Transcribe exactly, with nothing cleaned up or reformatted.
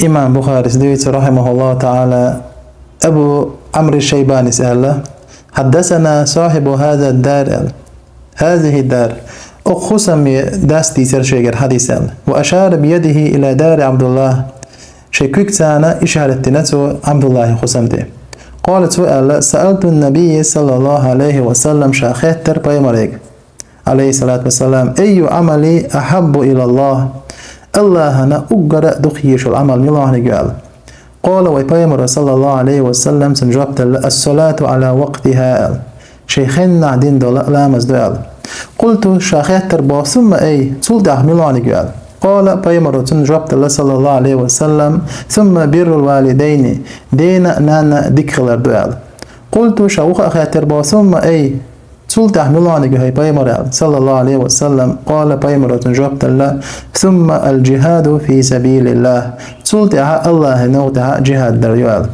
Имам Бухарис дуьйцу, рахьимахуллаху таӀала, Абу Ӏамри Шайбанис аьлла: «Хьаддасана сахьибу хьаза дар», аьлла. «Хьазихьи дар». Оцу хӀусаман дас дийцира шайгара хьадис аьлла. «Ва ашара биядихьи ила дари Ӏабдуллахь». Шайн куьгца ишарат дина цо Ӏабдуллахьан хӀусам тӀе. «Къала», цо аьлла: «Саалту ннабийя саллаллаху Ӏалайхи ва саллам», ша хаьттира пайхамарга, Ӏалайхиссалату вассалам: «Аййу Ӏамали ахьаббу илаллахь?» Аллахьана уггара дукха езаш йолу Ӏамал муьлханиг ю аьлла. «Къала», вай пайхамаро, саллаллаху Ӏалайхи ва саллам, цунна жоп делла: «Ас-салату Ӏала вакътихьа», аьлла. Шайн хеннахь дина долу ламаз ду аьлла. «Къулту», ша хаьттира боху, «сумма ай?» Цул тӀаьхьа муьлханиг ю аьлла. «Къала», пайхамаро цунна жоп делла, саллаллаху Ӏалайхи ва саллам: «Сумма биррул валидайни», дена а, нанна а дика хилар ду аьлла. «Къулту», ша вукху а хаьттира боху, «сумма ай?» Цул тӀаьхьа муьлханиг ю хӀай пайхамар аьлла, саллаллаху Ӏалайхи ва саллам. «Къала», пайхамаро цунна жоп делла: «Сумма ал-джихьаду фи сабилиллахь». Цул тӀаьхьа Аллахьан новкъа тӀехь джихьад дар ю аьлла.